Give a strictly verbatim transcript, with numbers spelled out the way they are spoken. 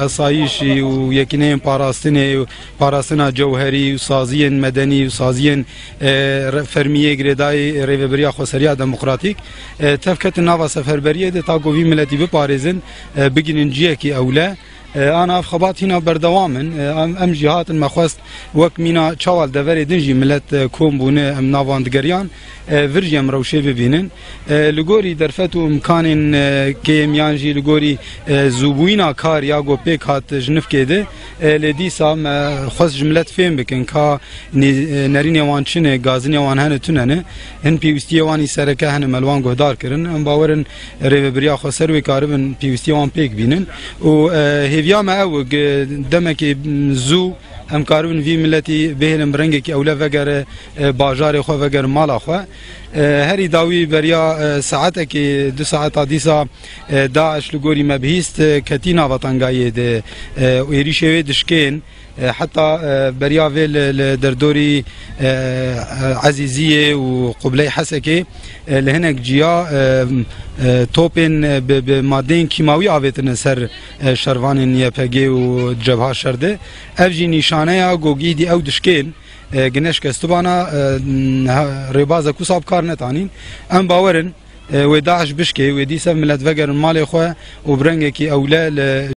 Asayîşî û yekîneyên parastinê û parastina cewherî û saziyên medenî û saziyên, e, re-, fermiyê girêdayî Rêveberiya Xweseriya Demokratîk, e, tev ketin nava seferberiyê de ta ku vî miletî biparêzin, e, bigihînin ciyekî ewle. E, ana ev xebat hîna berdewam in. E, em, em jî hatin me xwest wek mîna çawa li deverê din jî milet, e, kom bûne, em nav wan digeriyan, e, vir jî em rewşê bibînin. E, li gorî derfet û imkanên, e, kêm yan jî li gorî, e, zûbûyîna kar ya ku pêk hat ji nifkê de, e, lê dîsa me xwest ji milet fêm bikin ka nê-, e, nerînê wan çi ne, gazinê wan hene tune ne, hin pêwîstiyê wan î sereke hene me li wan guhdar kirin. Em bawer in rêvebiriya xweser wê karibin pêwîstiyê wan pêk bînin û, e, hêviya me ew e, demekê zû em karibin vî miletî bihêlin bi rengekî ewle vegere, e, bajarê xwe, vegere mala xwe. E, herî dawî beriya, e, saetekê, du saeta dîsa, e, DAIŞ li gorî me bihîst, e, ketî nava tengayê de, e, êrîşê wê dişkên, e, heta, e, beriya vê li, li derdorî, e, e, Ezîziyê û Qubley Hesekê, e, li hinek ciya, e, e, topên, e, bi, bi madeyên kîmawî avêtine ser, e, şervanên Y P G û cebha şer de. Ev jî nîşaneya ku gîdî ew dişkên, e, gineş kestibana, e, ha, rêbazek wisa bi kar netanîn. Em bawer in, e, wê DAIŞ bişkê, wê dîsa milet vegerin malê xwe û bi rengekî ewle li